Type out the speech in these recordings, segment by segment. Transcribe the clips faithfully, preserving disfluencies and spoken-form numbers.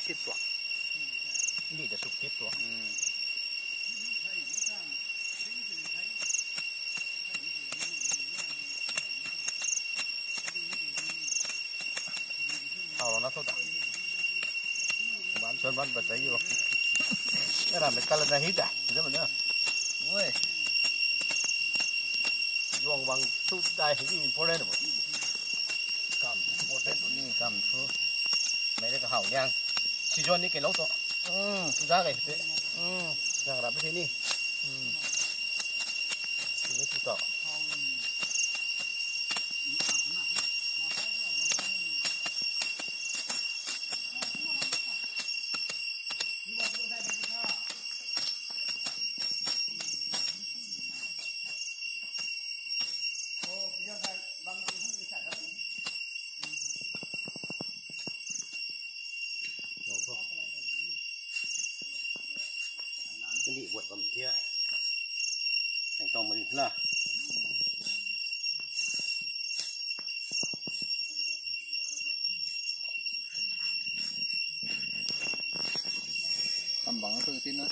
Tip tuang. Ni da suk tip tuang. Hau na thu da. Ban suan ban ba zai yo. Era me kala na hi da. Zai ma na. Oi. Yuang bang tu dai hi important bo. Kam important tu ni kam thu. Mei de ka hau yang. Season ni kelou tu. Hmm, tu za kai te. Hmm, yang rap the ni. Hmm. Ni tu to. Kali buat bam tia. Tang tong mari thla. Kam bang tu tin na.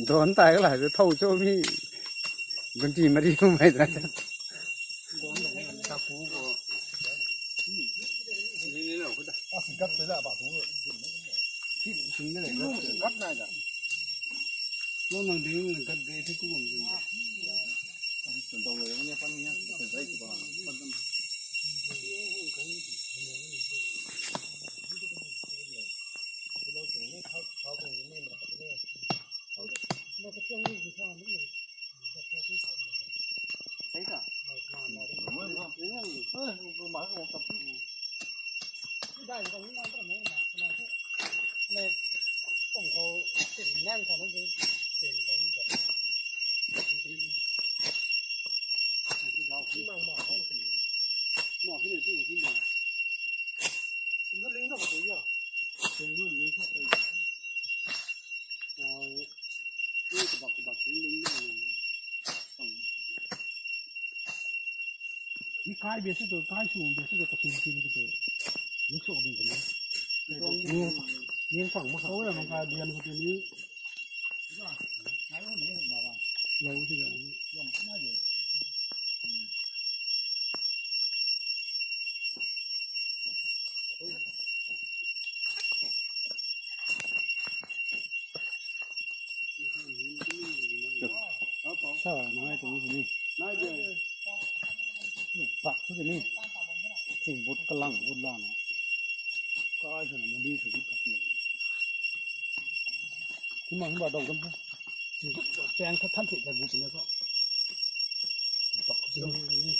Don tai ka lai, thou cho mi. Gunti mari kum mai ta. Ni kai bia se tu, kai su bia se tu, takin tin ku tu. Ni so bia se ni. Ni, ni pang ma kha. Oi, ma kai bia ni ku tu ni. Lau si ga ni. Sa, nai tu ni. Pak tu ni. Sing but kalang but la na. Kai sa na mandi sa but kak ni. Kumang ba dau dam. Sing but chang kha than thei sa but ni ko. Pak sing ni.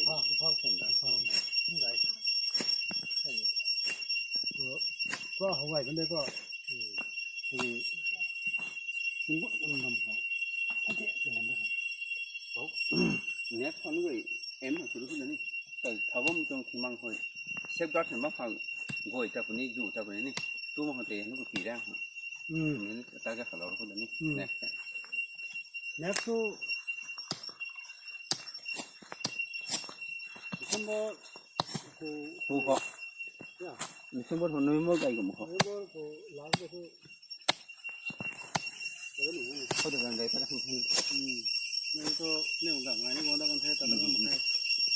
Pak, pak sen da. Dai. Ko, ko hawai kan de ko. Sing, sing gut un nam ko. Thante sing nam de. Next one wei, em ha suru suru ni. Kai thabam tong thimang hoi. Safeguard na ma phang goi ta puni, ju ta puni ni. Tu ma hante nu ko pi ra. Hmm. Ni ta ka khala ru ko ni. Hmm. Next. Next to December ko. Ko ko. Ya. December ko November kai ko mo ko. November ko last ko. Ko de gan kai ta ko. Hmm. Ni to ni ga ngai ni ko da kan the ta da kan mo kai.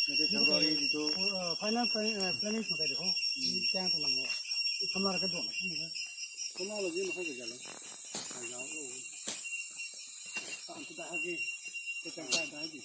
Ni to February ni to. Uh, final plan, uh, planning so kai de ko. Hmm. Ni chang to lang mo. Kamla ka do na. Kamla ji ma kai ga lo. Kai ga lo. Tan tu da ha ji. Ko chang kai da ji.